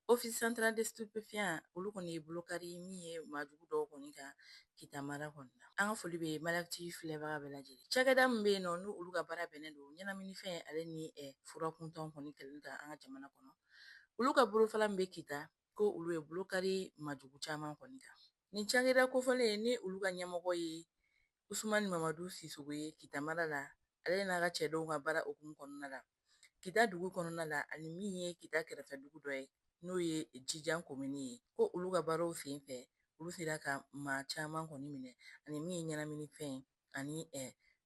Office central des stupéfiants, olu kɔni ye blocage min ye maajugu dɔw kɔni kan Kita mara kɔnɔ na. An ka foli bɛ Maliyati filɛbaga bɛɛ lajɛlen. Cakɛda min bɛ yen nɔ, n'u olu ka baara bɛnnen don ɲɛnaminifɛn ale ni fura kuntanw kɔni kɛlɛli kan an ka jamana kɔnɔ. Olu ka bolofara min bɛ Kita, ko olu ye blocage maajugu caman kɔni kan. Nin cakɛda kofɔlen, ni olu ka ɲɛmɔgɔ ye Usumani Mamadu Sisoko ye Kita mara la, ale n'a ka cɛdenw ka baara hukumu kɔnɔna la. Kita dugu kɔnɔna la, ani min ye Kita kɛrɛfɛ dugu dɔ ye, n'o ye Jijan komini ye, ko olu ka baaraw sen fɛ, olu sera ka maa caman kɔni minɛ, ani min ye ɲɛnaminifɛn ani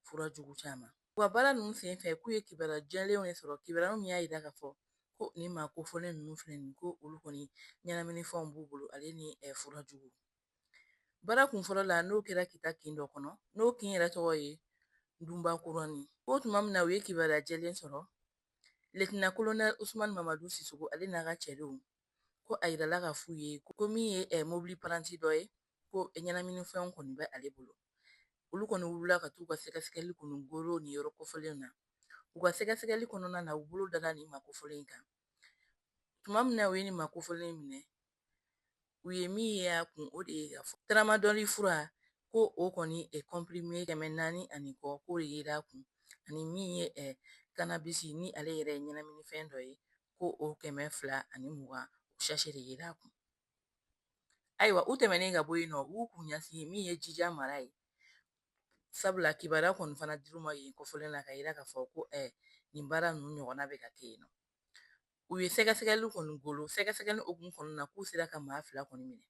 fura jugu caman. U ka baara ninnu sen fɛ, k'u ye kibaruya jɛlenw de sɔrɔ, kibaruya min y'a jira k'a fɔ ko nin maa kofɔlen ninnu filɛ nin ye, ko olu kɔni ɲɛnaminifɛnw b'u bolo, ale ni fura jugu. Baara kun fɔlɔ la, n'o kɛra Kita kin dɔ kɔnɔ, n'o kin yɛrɛ tɔgɔ ye Dunba Kurani, ko tuma min na u ye kibaruya jɛlen sɔrɔ, Lieutenant Colonel Usumani Mamadu Sisoko ale n'a ka cɛdenw, ko a yirala ka f'u ye ko min ye mobili paranti dɔ ye, ko ɲɛnaminifɛnw kɔni bɛ ale bolo. Olu kɔni wulila ka t'u ka sɛgɛsɛgɛli kɔni golo nin yɔrɔ kofɔlen na. U ka sɛgɛsɛgɛli kɔnɔna na, u bolo dala nin maa kofɔlen in kan. Tuma min na u ye nin maa kofɔlen minɛ, u ye min ye a kun, o de ye ka fɔ tramadol fura, ko o kɔni comprimé 400 ani kɔ, k'o de yera a kun, ani min ye cannabis, ni ale yɛrɛ ye ɲɛnaminifɛn dɔ ye, ko o 220 sachet de yera a kun. Ayiwa, u tɛmɛnen ka bɔ yen nɔ, u y'u kun ɲɛsin min ye Jija mara ye, sabula kibaruya kɔni fana dir'u ma yen kɔfɔlen na, ka yira k'a fɔ ko nin baara ninnu ɲɔgɔnna bɛ ka kɛ yen nɔ. U ye sɛgɛsɛgɛli kɔni golo, sɛgɛsɛgɛli hukumu kɔnɔna na, k'u sera ka maa 2 kɔni minɛ.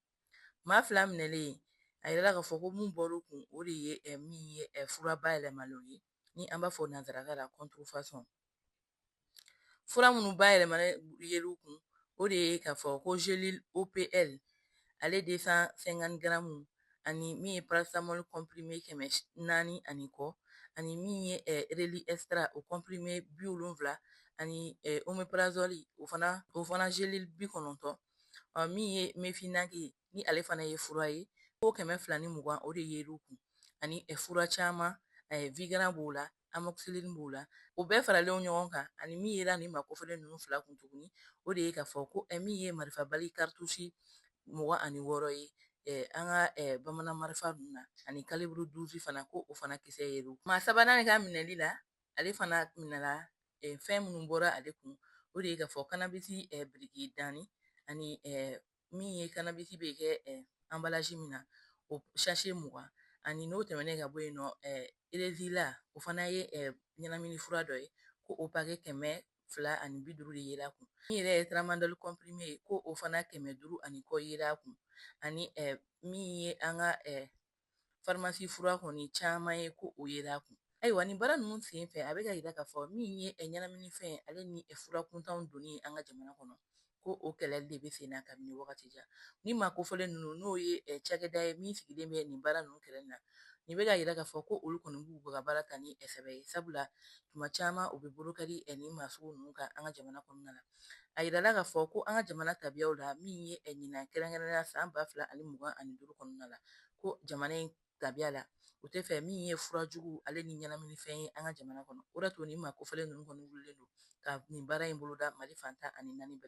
Maa 2 minɛlen, a yirala k'a fɔ ko mun bɔr'u kun, o de ye min ye fura bayɛlɛmalenw ye, ni an b'a fɔ nanzarakan la contrefaçon. Fura minnu bayɛlɛmalen yer'u kun, o de ye k'a fɔ ko gélule OPL ale 250 grammes, ani min ye paracétamol comprimé 400 ani kɔ, ani min ye Reli extra o comprimé 70, ani oméprazole o fana gélule 90, min ye Mefinac, ni ale fana ye fura ye, ko 220, o de yer'u kun, ani fura caman, Vigaran b'o la, amoxicilline b'o la, o bɛɛ faralen ɲɔgɔn kan. Ani min yera nin maa kofɔlen ninnu 2 kun tuguni, o de ye k'a fɔ ko min ye marifabali cartouche 26 ye an ka bamanan marifa ninnu na, ani calibre 12 fana, ko o fana kisɛ yer'u. Maa sabanan ka minɛli la, ale fana minɛla, fɛn minnu bɔra ale kun, o de ye k'a fɔ cannabis biriki danni, ani min ye cannabis bɛ kɛ emballage min na, o sachet 20, ani n'o tɛmɛnen ka bɔ yen nɔ, Erezila, o fana ye ɲɛnamini fura dɔ ye, ko o paquet 250 de yera kun. Min yɛrɛ ye tramadol comprimé ye, ko o fana 500 ani kɔ yera kun, ani min ye an ka pharmacie fura kɔni caman ye, ko o yera kun. Ayiwa, nin baara ninnu sen fɛ, a bɛ ka yira k'a fɔ min ye ɲɛnaminifɛn ale ni fura kuntanw donni an ka jamana kɔnɔ, ko o kɛlɛli de bɛ sen na kabini wagati jan. Ni maa kofɔlen ninnu, n'o ye cakɛda ye min sigilen bɛ nin baara ninnu kɛlɛli la, nin bɛ ka yira k'a fɔ ko olu kɔni b'u ka baara ta ni sɛbɛ ye, sabula tuma caman u bɛ bolokari nin maa sugu ninnu kan an ka jamana kɔnɔna la. A yirala k'a fɔ ko an ka jamana tabiyaw la, min ye ɲinan kɛrɛnkɛrɛnnenya san 2025 kɔnɔna la, ko jamana in tabiya la, u tɛ fɛ min ye furajugu ale ni ɲɛnaminifɛn ye an ka jamana kɔnɔ. O de y'a to nin maa kofɔlen ninnu kɔni wulilen don ka nin baara in boloda Mali fan 14 bɛɛ.